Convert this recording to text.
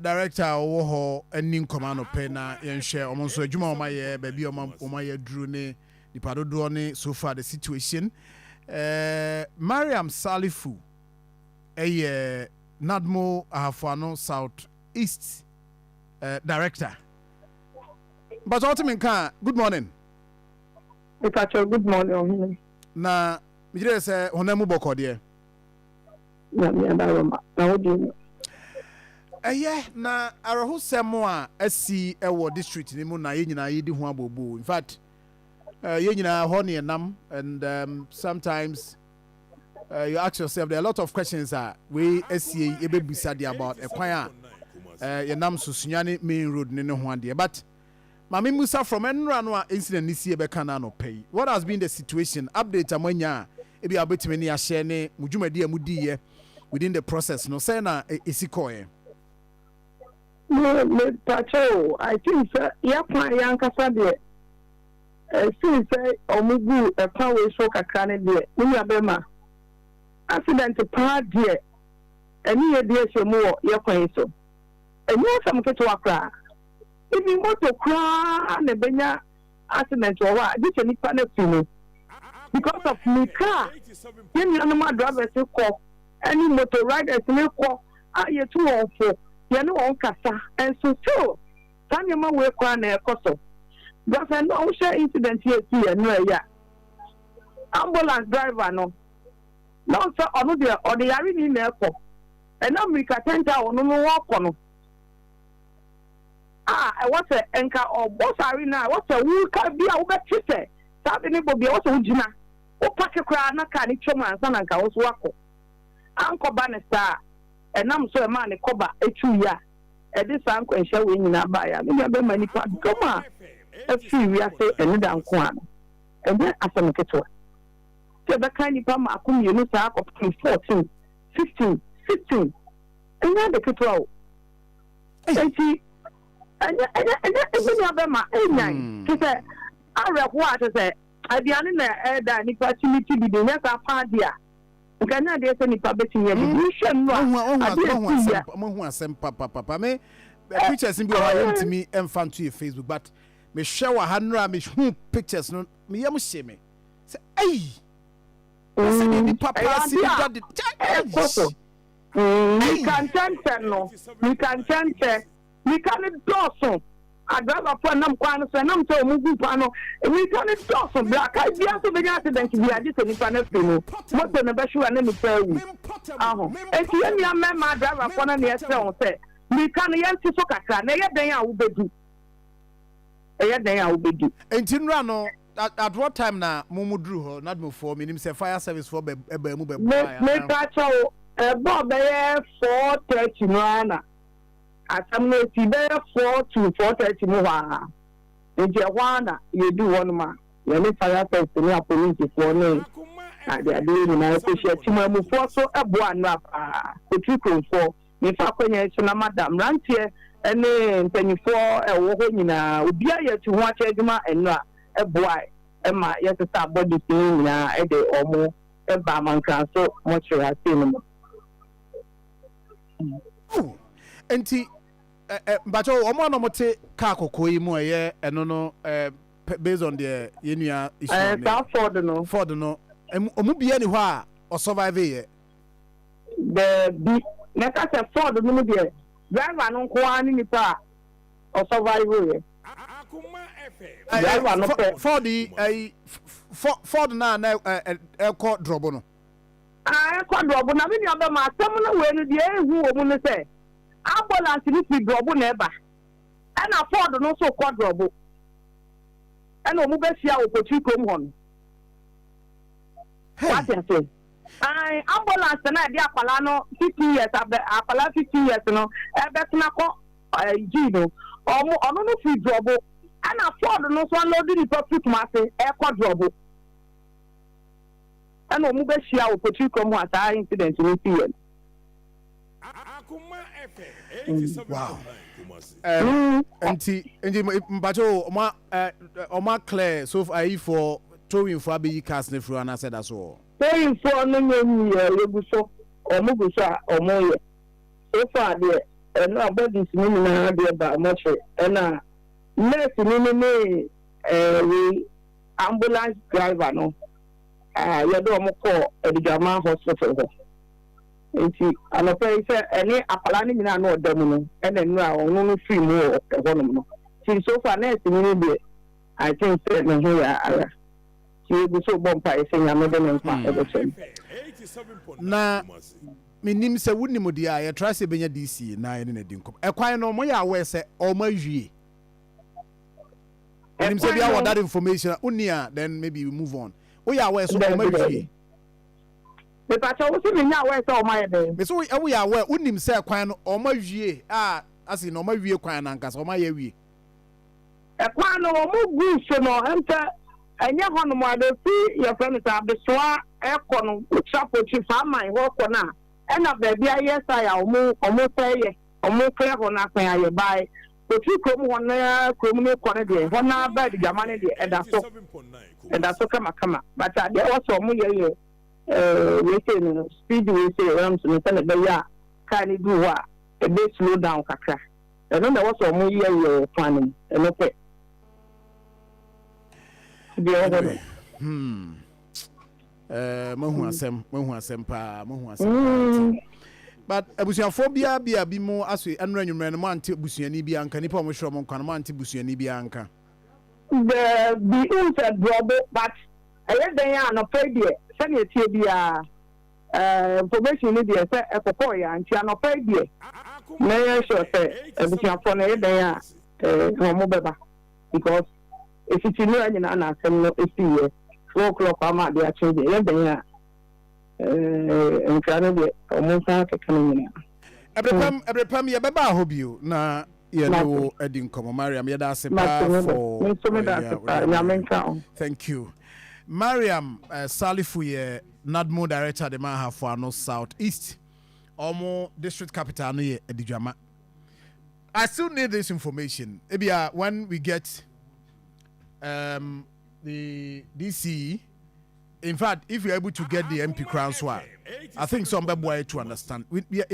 director a ɔwɔ hɔ ani nkɔmɔ anɔpɛ na yɛnhwɛ ɔmo nso adwuma a ɔmo ayɛ, baabi a ɔmo ayɛ duru ne nipa dodoɔ ne so far the situation. Mariam Salifu ɛyɛ NADMO Ahafoano South East director. But ɔte nka, good morning. Mepakyɛw, good morning, ɔhene. Na megyerɛ sɛ honam mu bɔkɔ deɛ? Nyame adaroma na wode mu. Ɛyɛ na awerɛhosɛm a asi ɛwɔ district no mu na yɛn nyinaa yɛdi ho abobo. In fact, yɛn nyinaa hɔ ne yɛnam and sometimes you ask yourself, there are a lot of questions a wei asie yɛbɛbusa de about ɛkwan a yɛnam so Sunyani main road ne ho adeɛ. But Maame Musa, from ɛnora no a incident ne sie bɛka no anɔpɛ yi, what has been the situation? Update a moanya a ebi a wobɛtumi ne ahyɛ ne mo dwumadi a modiiɛ within the process no, sɛn na ɛsi kɔɛ? Mepakyɛw, I think sɛ yɛkwan yɛankasa deɛ, ɛsii sɛ ɔmo gu ɛkwan wei so kakra no deɛ, me nua bɛma accident paa deɛ, ɛne yɛ deɛ hyɛ mu wɔ yɛkwan yi so. Ɛnyɛ asɛm ketewa koraa. Ebi moto koraa na ɛbɛnya accident wɔ hɔ a, gye sɛ nipa no fi mu because of mirika a yɛn nuanom a drivers kɔ ɛne motor riders ne kɔ a yɛtu wɔn fo, yɛne wɔn kasa, nso still saa nneɛma wei koraa na ɛkɔ so. Brasa no, wohyɛ incident yɛ si yɛ no, ɛyɛ a ambulance driver no na ɔsɛ ɔno deɛ ɔde yare ni na ɛkɔ, ɛna mirika tɛnta a ɔno no wɔkɔ no a, ɛwɔ sɛ nka ɔbɔ sare no a, ɛwɔ sɛ woka bi a wobɛte sɛ saa de ne bɔ bi a, ɛwɔ sɛ wogyina wopark koraa na kaa ne twam ansa na nka wo so wakɔ. Ankɔba ne saa, ɛnam so ɛmaa ne kɔba etu yi a ɛde saa nkwanhyia wei nyinaa baeɛ a, me nua bɛma nipa dɔm a afiri wiase ɛne da nko a no, ɛnyɛ asɛm ketewa sɛ ɛbɛka nipa mmaako mmienu saa akɔpem 14, 15, 16. Ɛnyɛ ade ketewa o. Eti ɛnyɛ ɛmi nua bɛma ɛnyan te sɛ awerɛhoɔ a te sɛ aduane na ɛda nipa tumi ti bi de nyɛ saa paa di a, nka nyɛ adeɛ sɛ nipa bɛtumi adi nhwɛ no a adeɛ esi yɛ. Mahu asɛm papapapa. Me pictures bi wɔ hɔ a yɛntumi mfa nto yɛ Facebook, but mehwɛ wɔ ha nnora, mehu pictures no, meyam hye me sɛ ɛyi sɛdeɛ nipa paa si da de. Ɛkɔ so mika nkyɛnkyɛn no, mika nkyɛnkyɛn, mika no dɔɔso. Adrabafoɔ nam kwan no so, ɛnam sɛ ɔmo gu kwan no, mika no dɔɔso. Braka bia nso bɛnya accident bi agye sɛ nipa no afiri mu, moto no bɛhyew a na nipa awu aho. Eti yɛn nua mmarima adrabafoɔ no na yɛsrɛ wɔn sɛ mika no yɛnte so kakra na ɛyɛ dɛn a wobɛdu, ɛyɛ dɛn a wobɛdu. Nti nnura no, at what time na mo mu duru hɔ, NADMOfoɔ? Menim sɛ fire service foɔ bɛ ɛbɛn mu bɛ boa. Mepa kyɛw, ɛbɔ bɛyɛ 4:30 no ara na asɛm no esi, bɛyɛ 4 to 4:30 mu hɔ a. Nti ɛhɔ ara na yɛdu hɔ nom a yɛne fire service ne apolisifoɔ ne adeadeɛ nyinaa kɔhyia. Timamufoɔ so ɛboa nnora paa. Kotiri kuromfoɔ, mefa akɔnya so na mada mmeranteɛ ne mpanyinfoɔ ɛwɔ hɔ nyinaa, obiara yɛ tu ho akyɛ adwuma nnora ɛboa ɛma yɛsesa bodies no nyinaa ɛde ɔmo ɛba Amankranso mortuary ase no mu. Oh, nti ɛ mpakyɛw, ɔmo a na ɔmo te kaa kɔkɔɔ yi mu a ɛyɛ ɛno no, based on deɛ yɛn nua Ismail ne saa Ford no. Ford no, ɔmo bia ni hɔ a ɔsurvive yɛ? Daabi, mɛka sɛ Ford no mu deɛ, driver no nko ara ne nipa a ɔsurvive yɛ. Driver no pɛ. Ford yi, ɛyi Ford na ɛ ɛkɔ Drɔbo no? Ah, ɛkɔ Drɔbo. Na me nua bɛma asɛm no wei no deɛ, ehu wɔ mu no sɛ ambulance no firi Drɔbo na ɛba, ɛna Ford no nso kɔ Drɔbo, ɛna wɔn bɛhyia wɔ Kotiri kurom hɔ no. Wate ase? Ayi ambulance na ɛde akwalaa no 15 years abɛ, akwalaa 15 years no ɛbɛtena kɔ ɛɛ gyi no, ɔmo ɔno no firi Drɔbo, ɛna Ford no nso alɔdi nipa firi Kumase ɛkɔ Drɔbo, ɛna wɔn bɛhyia wɔ Kotiri kurom hɔ a saa incident no si yɛ no. Wow. Nti mpakyɛw, ɔmo ɔmo aclear so ayi for towing fo abɛyi cars ne firi anaasɛ da so wɔ? Towing foɔ no nyɛ nyi yɛ, yɛgu so, ɔmo gu so a ɔmo yɛ. So far deɛ, Ɛno a bodies no nyinaa deɛ ba mortuary, ɛna nurse no ne wei ambulance driver no a yɛde wɔn kɔɔ Adidwama Hospital hɔ. Nti anɔpa yi sɛ ɛne akwadaa no nyinaa na ɔda mu no, ɛna nnura a ɔno no firi mu wɔ ɛhɔnom no. Nti so far nurse no no deɛ, I think sɛ ne ho yɛ ara. Nti yɛgu so bɔ mpaeɛ sɛ Nyame de ne nkwa ɛbɛkyɛ no. Na menim sɛ wonim deɛ a yɛtra sɛ yɛbɛnya DC na yɛne no adi nkɔmmɔ. Ɛkwan no, moyɛ aware sɛ ɔma awie? Menim sɛ bia wɔ that information a wonni a, then maybe we move on. Woyɛ aware sɛ ɔma awie? Mepakyɛ wo sɛ menya aware sɛ ɔma yɛ dɛn? Me sɛ woyɛ aware, wonim sɛ kwan no ɔma awie a, ase na ɔma awie kwan no ankasa, ɔma yɛ awie? Ɛkwan no wɔn gu so no, ɛm sɛ ɛnyɛ hɔnom a bɛfi yɛfrɛ no sɛ Abesoa ɛkɔ no, wotra Pokyi Faaman hɔ kɔ no a, ɛna baabi ayɛ saa a wɔn sɛ yɛ wɔn frɛ hɔ no asan ayɛ bae Pokyi kurom hɔ no, kurom no kɔ no deɛ, hɔ no aba Adidwama no deɛ, ɛda so kamakama, but adeɛ ɛwɔ sɛ wɔn yɛ wei sei no, speed wei sei ramps no, sɛnɛ ɛbɛyɛ a kaa no duru hɔ a ɛbɛ slow down kakra. Ɛno na ɛwɔ sɛ wɔn yɛ wɔ kwan no mu, ɛno pɛ deɛ ɛwɔ hɔ no. Mahu asɛm, mahu asɛm paa, mahu asɛm paa nti. But abusuafoɔ biara bi a bi mu aso ɛnura nwummerɛ no, mo ante busuani bi anka nipa a wɔn hwɛ wɔn nkwa no, mo ante busuani bi anka? Daabi, n sɛ drɔbo, but ɛyɛ dɛn a anɔpa yi deɛ, sɛnea etie biara, information ni deɛ sɛ ɛkɔkɔɔ yɛ, nti anɔpa yi deɛ mɛyɛ sure sɛ abusuafoɔ no, ɛyɛ dɛn a wɔn bɛba, because efiti nnura nyinaa na asɛm no esi yɛ 4 o'clock ama ade akye deɛ, ɛyɛ dɛn a nkira no deɛ, wɔn nsa akeka no nyinaa. Ɛbrɛpam, ɛbrɛpam, yɛbɛba hɔ bio na yɛne wo adi nkɔmmɔ. Mariam, yɛda ase paa for Nso meda ase paa, Nyame nka ho. Thank you. Mariam Salifu yɛ NADMO director de ma Ahafo Ano South East. Ɔmo district capital no yɛ Adidwama. I still need this information. Ebia when we get the DCE, in fact, if we are able to get the MP koraa nso a, I think some bɛboa to understand. We